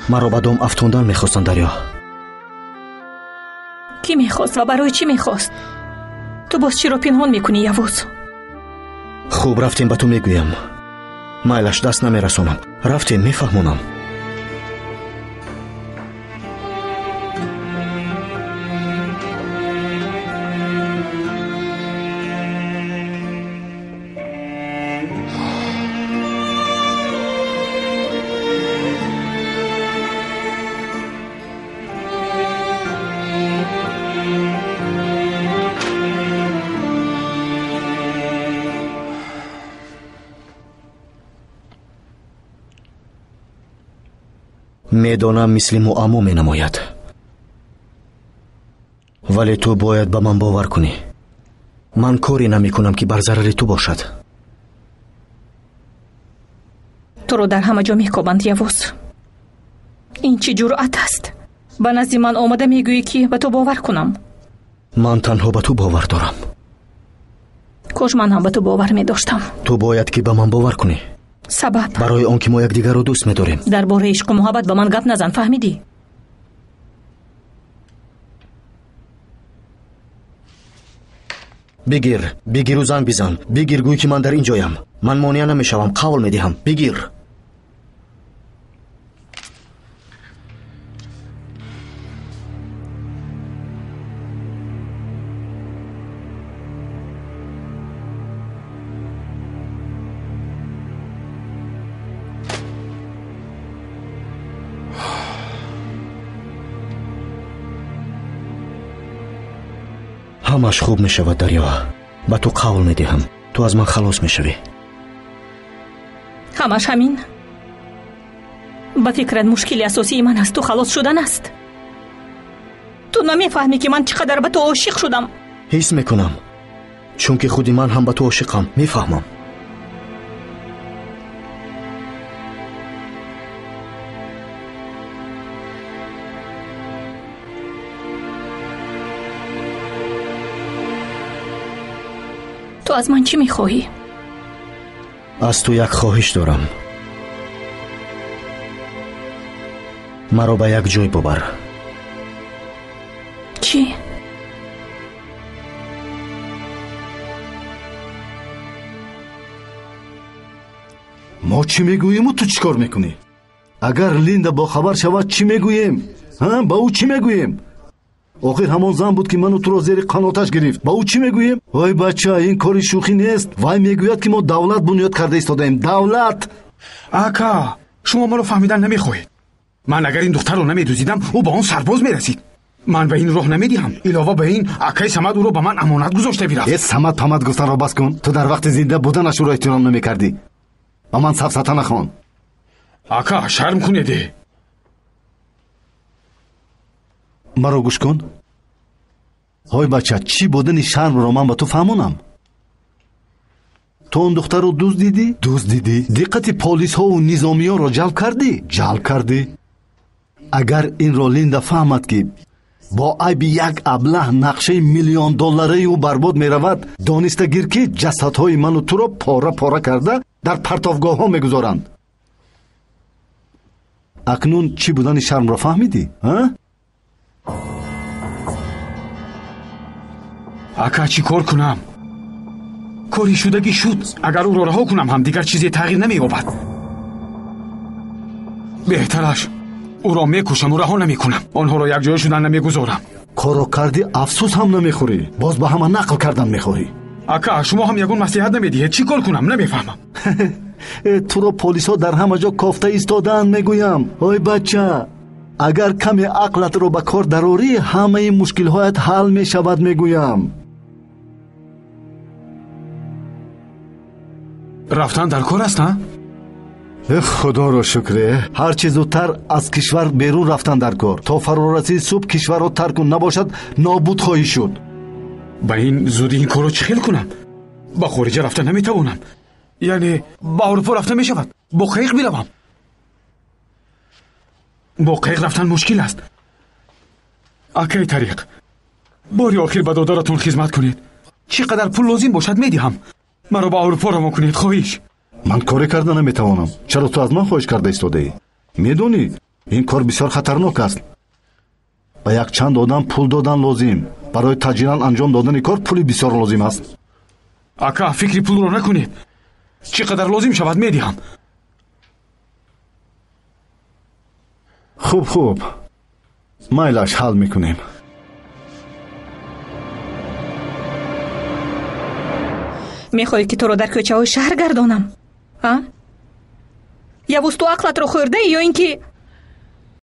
Маро ба дом афтондан мехостанд, Дарё. Кӣ мехост ва барои чӣ мехост? Ту боз чиро пинҳон мекунӣ, Явуз? Хуб, рафтем, ба ту мегӯям. Майлаш, даст намерасонам. Рафтем, мефаҳмонам. Медонам, мисли муаммо менамояд, вале ту бояд ба ман бовар кунӣ. Ман коре намекунам, ки бар зарари ту бошад. Туро дар ҳама ҷо мекобанд, Явуз. Ин чӣ ҷуръат аст? Ба назди ман омада мегӯӣ, ки ба ту бовар кунам. Ман танҳо ба ту бовар дорам. Кош ман ҳам ба ту бовар медоштам. Ту бояд ки ба ман бовар кунӣ. Сабаб? Барои он ки мо якдигарро дӯст медорем. Дар бораи ишқу муҳаббат ба ман гап назан, фаҳмидӣ? Бигир, бигиру занг бизан. Бигир, гӯй ки ман дар ин ҷоям. Ман монеа намешавам, қавл медиҳам. Бигир. Ҳамаш хуб мешавад, Дарё. Ба ту қавл медиҳам, ту аз ман халос мешавӣ. Ҳамаш ҳамин? Ба фикрат, мушкили асосии ман аз ту халос шудан аст? Ту намефаҳмӣ, ки ман чӣ қадар ба ту ошиқ шудам. Ҳис мекунам, чунки худи ман ҳам ба ту ошиқам. Мефаҳмам. Ту аз ман чӣ мехоҳӣ? Аз ту як хоҳиш дорам. Маро ба як ҷой бубар. Чӣ? Мо чӣ мегӯему, ту чӣ кор мекунӣ? Агар Линда бохабар шавад, чӣ мегӯем? Ба ӯ чӣ мегӯем? Охир ҳамон зан буд, ки ману туро зери қаноташ гирифт. Ба ӯ чӣ мегӯем? Ой бача, ин кори шӯхӣ нест. Вай мегӯяд, ки мо давлат бунёд карда истодаем. Давлат! Ака, шумо маро фаҳмидан намехоҳед. Ман агар ин духтарро намедузидам, ӯ ба он сарбоз мерасид. Ман ба ин роҳ намедиҳам. Илова ба ин, акаи Самад ӯро ба ман амонат гузошта бирафт. Э, Самад памад гуфтанро бас кун. Ту дар вақти зинда буданаш ӯро эҳтиром намекардӣ. Ба ман сафсата нахон. Ака, шарм кунеде. Маро гӯш кун. Ҳой бача, чӣ будани шармро ман ба ту фаҳмонам? Ту он духтарро дуздидӣ? Дуздидӣ. Диққати полисҳову низомиёнро ҷалб кардӣ? Ҷалб кардӣ. Агар инро Линда фаҳмад, ки бо айби як аблаҳ нақшаи миллион-доллараи ӯ барбод меравад, дониста гир, ки ҷасадҳои ману туро пора-пора карда дар партовгоҳҳо мегузоранд. Акнун чӣ будани шармро фаҳмидӣ? Ака, чӣ кор кунам? Кори шудагӣ шуд. Агар ӯро раҳо кунам ҳам, дигар чизе тағйир намеёбад. Беҳтараш ӯро мекушаму раҳо намекунам. Онҳоро якҷоя шудан намегузорам. Корро кардӣ, афсӯс ҳам намехӯрӣ. Боз ба ҳама нақл кардан мехоҳӣ. Ака, шумо ҳам ягон маслиҳат намедиҳед. Чӣ кор кунам? Намефаҳмам. Туро полисҳо дар ҳама ҷо кофта истодаанд, мегӯям. Ой бача, агар каме ақлатро ба кор дарорӣ, ҳамаи мушкилҳоят ҳал мешавад, мегӯям. Рафтан дар кор аст, а? Худоро шукре, ҳарчи зудтар аз кишвар берун рафтан дар кор. То фарорасии субҳ кишварро тарк кун, набошад нобуд хоҳӣ шуд. Ба ин зудӣ ин корро чӣ хел кунам? Ба хориҷа рафта наметавонам. Яъне ба Аврупо рафта мешавад. Бо қайиқ биравам. Бо қайиқ рафтан мушкил аст. Акай Тариқ, бори охир ба додаратон хизмат кунед. Чӣ қадар пул лозим бошад медиҳам. Маро ба Аврупо равон кунед, хоҳиш. Ман коре карда наметавонам. Чаро ту аз ман хоҳиш карда истодаӣ? Медонӣ, ин кор бисёр хатарнок аст. Ба якчанд одам пул додан лозим. Барои таъҷилан анҷом додани кор пули бисёр лозим аст. Ака, фикри пулро накунед. Чӣ қадар лозим шавад медиҳам. Хуб, хуб, майлаш, ҳал мекунем. Мехоҳӣ ки туро дар кӯчаҳои шаҳр гардонам? А? Явуз, ту ақлатро хӯрдаӣ ё ин ки